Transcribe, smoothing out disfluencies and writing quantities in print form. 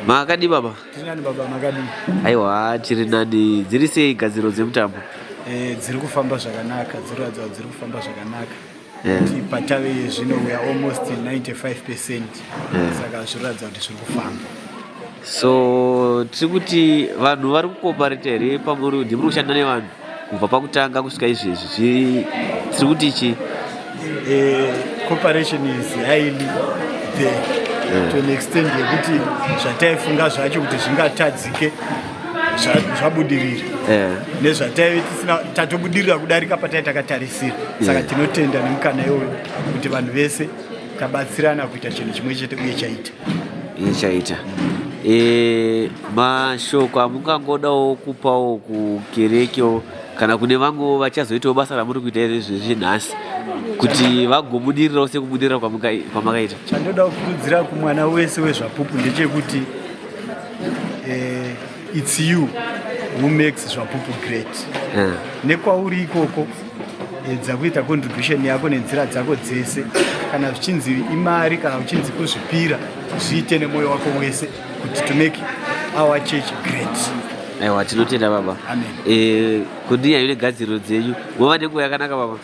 Makadii baba? Tiri nani baba, makadii? Aiwa, tiri nani. Dziri sei gadziro dzemutambo? Eh, dziri kufamba zvakanaka, dziri kuratidza kuti dziri kufamba zvakanaka. Kuti patave zvino we are almost 95%. Saka zviri kuratidza kuti zviri kufamba. So tiri kuti vanhu vari kukopareta here pamuri ndimuri kushanda nevanhu kubva pakutanga kusvika izvezvi zviri tiri kuti chi Cooperation is highly there to an extent yekuti zvataifunga zvacho kuti zvingatadzike zvabudirira nezvataive tisina tatobudirira kudarika patai takatarisira. Saka tinotenda nemukana iwoyo kuti vanhu vese tabatsirana kuita chinhu chimwe chete uye chaita. Uye chaita. Mashoko amungangodawo kupawo kukerekewo kana kune vamwewo vachazoitawo basa ramuri kuita izvezvi nhasi kuti vagobudirirawo sekubudirira kwamakaita? Chandoda kukurudzira kumwana wese weZvapupu ndechekuti it's you who makes Zvapupu great. Nekwauri ikoko, edza kuita contribution yako nenzira dzako dzese, kana zvichinzi imari, kana uchinzi kuzvipira, zviite nemwoyo wako wese kuti to make our church great. Aiwa, tinotenda baba. Amen. Kundinyayo negadziriro dzenyu, muva nenguva yakanaka baba.